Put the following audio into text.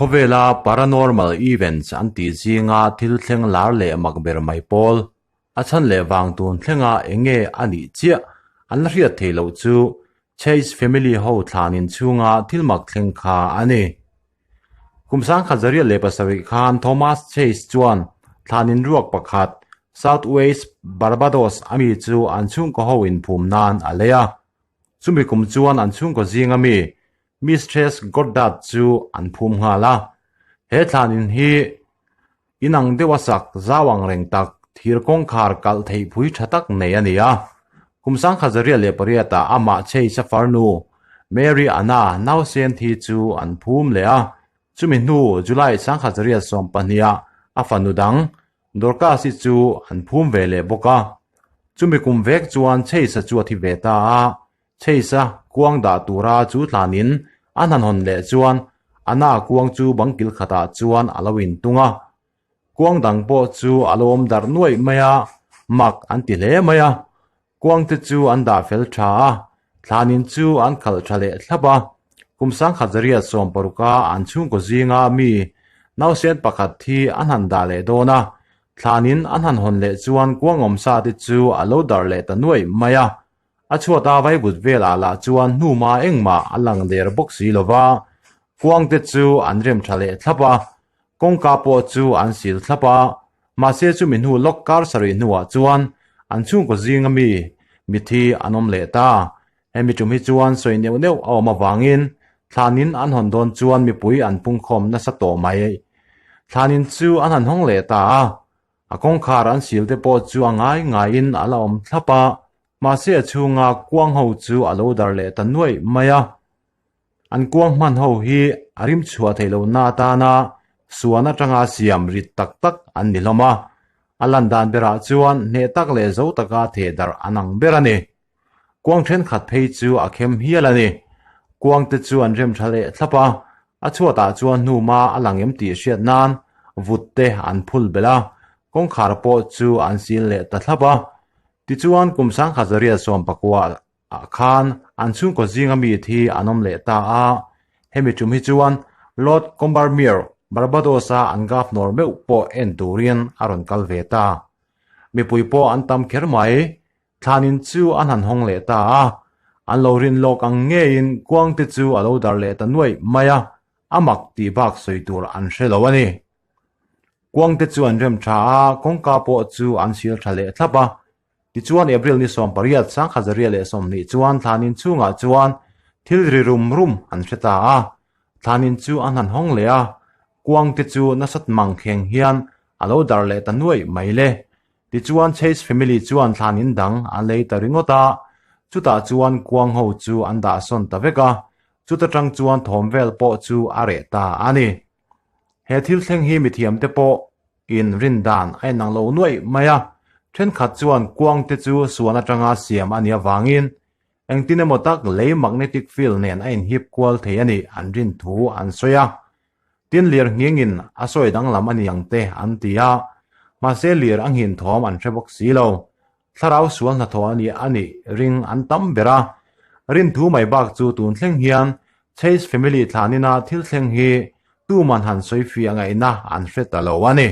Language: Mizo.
Khawvela paranormal events an tih zinga thil thleng lar leh mak ber mai pawl, a chhan leh vang tun thlenga eng nge a nih chiah an la hriat theih loh chu Chase family ho thlan inchhunga thil mak thleng kha a ni. Kum 1707 khan Thomas Chase chuan thlan inruak pakhat South West Barbados ami chu an chhungkaw ho inphum nan a lei a. Chumi kum chuan an chhungkaw zinga mi Mistress Goddard chu an phum nghal a. He thlan in hi inang deuh a sak zau ang reng tak thir kawngkhar kalh theih phui tha tak nei a ni a. Kum 1908 ah amah Chase a farnu Mary Anna nausen thi chu an phum leh a. Chumi hnu July 1912 ah a fanu dang Dorcas-i chu an phum ve leh bawk a. Chumi kum vek chuan Chase-a chu a thi ve ta a. Chase-a kuang dah tura chu tlanin a hnahawn leh chuan Anna kuang chu bang kil khatah chuan a lo intung a. Kuang dang pawh chu a lo awm darh nuaih mai a, mak an ti hle mai a. Kuang te chu an dah fel tha a, thlanin chu an khalh tha leh thlap a. Kum 1916 a an chhungkaw zinga mi nausen pakhat hi an han dah leh dawn a, thlanin an han hawn leh chuan kuang awmsa te chu a lo darh leh ta nuaih mai a. A chhuata vaivut velah lah chuan hnuma engmah a lang der bawk si lo va, kuang te chu an rem tha leh thlap a, kawngka pawh chu an sil thlap a, mahse chumi hnu lawk kar sarih hnuah chuan an chhungkaw zinga mi mithi an awm leh ta. Hemi tum hi chuan sawi neuh neuh a awm avangin thlanin an hawn dawn chuan mipui an pungkhawm nasa tawh mai. Thlanin chu an han hawng leh ta a, A kawngkhar an sil te pawh chu a ngai ngaiin a la awm thlap a, mahse a chhunga kuang ho chu a lo dar leh ta nuaih mai a. An kuang hman ho hi a rim chhuah theih lohna atana suan atanga siam rit tak tak an ni hlawm a, a lan dan berah chuan hneh tak leh zo taka theh darh an ang ber a ni. Kuang thenkhat phei chu a khem hial a ni. Kuang te chu an rem tha leh thlap a, a chhuatah chuan hnuma a lang em tih hriat nan vut te an phul belh a, kawngkhar pawh chu an sil leh ta thlap a. Tichuan kum 1919 ah khan an chhungkaw zinga mi thi an awm leh ta a, hemi tum hi chuan Lord Combermere, Barbados-a an Governor meuh pawh en turin a rawn kal ve ta. Mipui pawh an tam kher mai. Thlanin chu an han hawng leh ta a, an lo rin lawk ang ngeiin kuang te chu a lo dar leh ta nuaih mai a, a mak tih bak sawi tur an hre lo a ni. Kuang te chu an rem tha a, kawngka pawh chu an sil tha leh thlap a. Tichuan April ni 18 1920 chuan thlanin chhungah chuan thil ri rum rum an hre ta a, thlanin chu an han hawng leh a, kuang te chu nasat mang kheng hian a lo dar leh ta nuaih mai le. Tichuan Chase family chuan thlan in dang an lei ta ringawt a, chutah chuan kuang ho chu an dah sawn ta vek a, chuta tang chuan thawm vel pawh chu a reh ta a ni. He thil thleng hi mithiam te pawh in rin dan a inang lo nuaih mai a, thenkhat chuan kuang te chu suan atanga siam a nih avangin engtin emaw tak lei magnetic field nen a inhip kual thei a nih an rin thu an sawi a. Tin lir nghingin a sawi danglam a ni ang te an ti a, mahse lir a nghin thawm an hre bawk si lo. Thlarau sual hnathawh a nih a nih ring an tam ber a. Rinthu mai bak chu tun thleng hian Chase family thlanina thil thleng hi tuman han sawi fiah ngaihna an hre ta lo a ni.